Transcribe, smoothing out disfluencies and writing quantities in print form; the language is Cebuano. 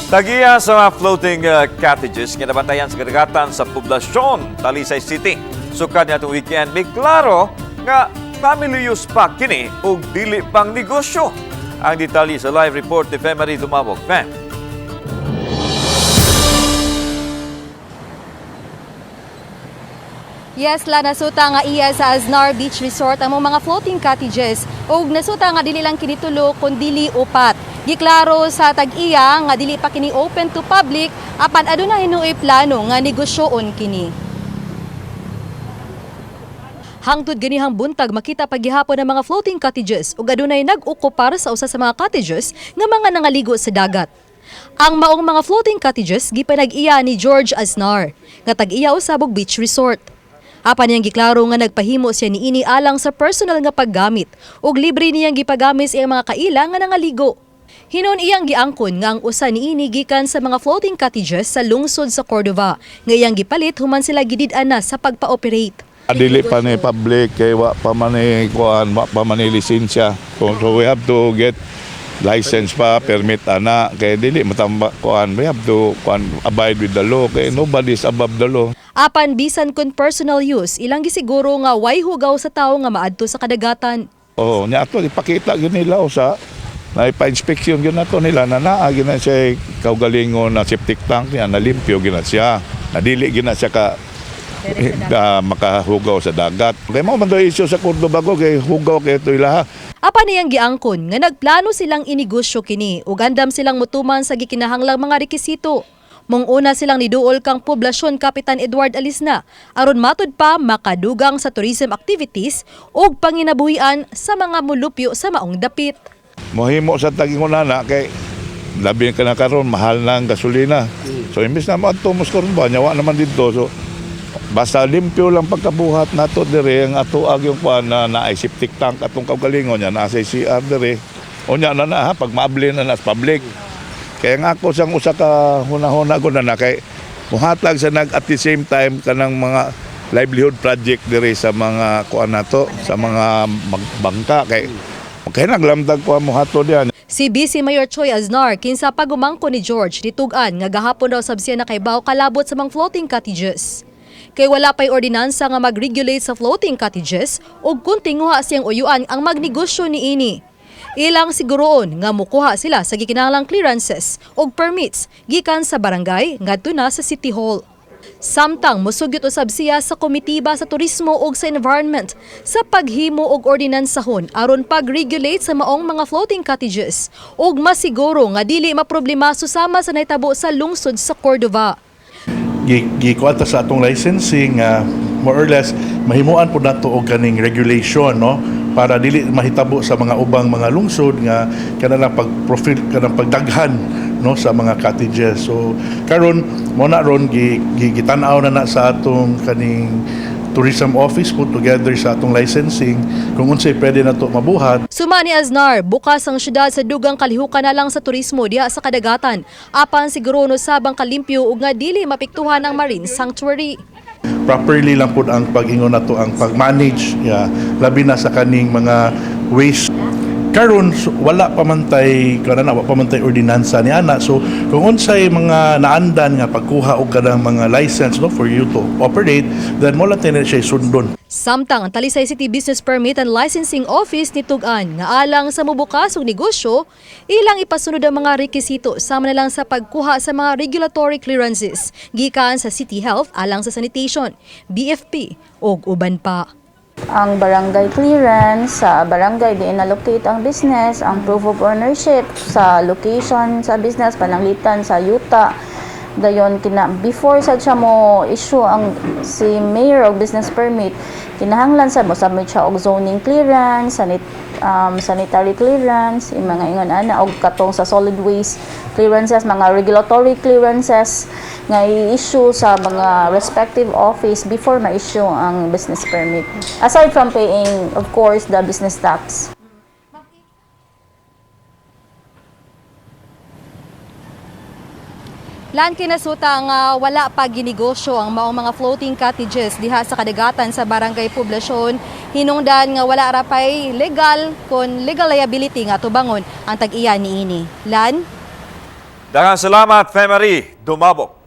Tag-iya sa mga floating cottages nga nabantayan sa kadagatan sa poblasyon Talisay City. Sukad niadtong weekend, may klaro nga family use pa kini ug dili pang negosyo. Ang detalye sa live report ni Femary Dumabog. Fem. Yes, la nasuta nga iya sa Aznar Beach Resort ang mga floating cottages ug nasuta nga dili lang kini tulo kun dili upat. Giklaro sa tag-iya nga dili pa kini open to public apan aduna hinuoy plano nga negosyoon kini. Hangtod ganihang buntag, makita paghihapon ang mga floating cottages ug adunay nag-okupar sa usa sa mga cottages nga mga nangaligo sa dagat. Ang maong mga floating cottages gipanag-iya ni George Aznar nga tag-iya usab og beach resort. Apan niyang giklaro nga nagpahimo siya niini alang sa personal nga paggamit ug libre niyang gipagamit sa iyang mga kaila nga nangaligo. Hinon iyang giangkon nga ang usa niini gikan sa mga floating cottages sa lungsod sa Cordova nga iyang gipalit human sila gidid-an na sa pagpa-operate. Dili pa ni public kay wa pa man ni kuan, wa pa man ni lisensya. So we have to get license pa, permit ana, kay dili matamba kuan. We have to kuan, abide with the law kay nobody is above the law. Apan bisan kun personal use, ilang gisiguro nga way hugaw sa tawo nga maadto sa kadagatan. Oh, nya ato ipakita gyud nila usa na ipa-inspection gyud nato nila na naa gyud na siya kaugalingon na septic tank niya na limpyo gyud na siya. Na dili gyud na siya ka makahugaw sa dagat. Kay mao man daw issue sa Cordova ko kay hugaw kay ito ilaha. Apan niyang giangkon nga nagplano silang inegosyo kini ug andam silang mutuman sa gikinahanglang mga rekisito. Mong una silang niduol kang Poblasyon Kapitan Edward Alisna aron matud pa makadugang sa tourism activities ug panginabuhian sa mga mulupyo sa maong dapit. Mohimo sa tagingon na kay labi ka na karon, mahal na ang gasolina. So imbes na moadto mo sa Cordova, nya wa naman didto. So basta limpyo lang pagkabuhat nato dire ang ato ag yung kuan na naay septic tank atong kaugalingon nya naa sa CR dire. Unya na na ha, pag maabli na na sa public. Kaya nga ako sang usa ka hunahuna ko na na kay muhatag sa nag at the same time kanang mga livelihood project dire sa mga kuan nato sa mga bangka kay kay naglamdag ko mo hato diyan. Si BC Mayor Choi Aznar kinsa pagumangko ni George nitug-an nga gahapon raw sab siya nakaibaw kalabot sa mga floating cottages. Kay wala pay ordinansa nga mag-regulate sa floating cottages ug kung tinguha siyang uyuan ang magnegosyo niini. Ilang siguroon nga mukuha sila sa gikinahanglang clearances ug permits gikan sa barangay ngadto na sa City Hall. Samtang musugyot usab siya sa komitiba sa turismo ug sa environment sa paghimo og ordinansahon aron pag-regulate sa maong mga floating cottages ug masiguro nga dili maproblema susama sa nahitabo sa lungsod sa Cordova. Gikuan ta sa atong licensing nga more or less mahimuan po nato og kaning regulation, no, para dili mahitabo sa mga ubang mga lungsod nga kanang pag-profit, kanang pagdaghan, no, sa mga cottages. So karon mo na ron gi, gitan-aw na na sa atong kaning tourism office put together sa atong licensing kung unsay pwede nato mabuhat. Suma ni Aznar, bukas ang syudad sa dugang kalihukan na lang sa turismo diha sa kadagatan. Apan siguro no sabang kalimpyo ug nga dili mapiktuhan ang marine sanctuary. Properly lang pud ang pag-ingon nato ang pag-manage, yeah, labi na sa kaning mga waste karon. So, wala pa man tay kana, wa pa man tay ordinansa ni ana. So kung unsay mga naandan nga pagkuha og kanang mga license, no, for you to operate, then mo lang tayo siya sundon. Samtang ang Talisay City Business Permit and Licensing Office nitug-an nga alang sa mubukas og negosyo, ilang ipasunod ang mga rekisito sama na lang sa pagkuha sa mga regulatory clearances gikan sa City Health alang sa sanitation, BFP ug uban pa. Ang barangay clearance sa barangay diin na-locate ang business, ang proof of ownership sa location sa business, pananglitan sa yuta. Dayon kina before sad siya mo issue ang si mayor og business permit, kinahanglan sad mo submit siya og zoning clearance, sanitary clearance, yung mga ingon ana, og katong sa solid waste clearances, mga regulatory clearances nga i-issue sa mga respective office before ma-issue ang business permit. Aside from paying, of course, the business tax. Lan, kinasuta nga wala pa ginegosyo ang maong mga floating cottages diha sa kadagatan sa Barangay Poblasyon. Hinungdan nga wala ra pay legal kon legal liability nga tubangon ang tag-iya niini. Lan? Daghang salamat, Femery Dumabok.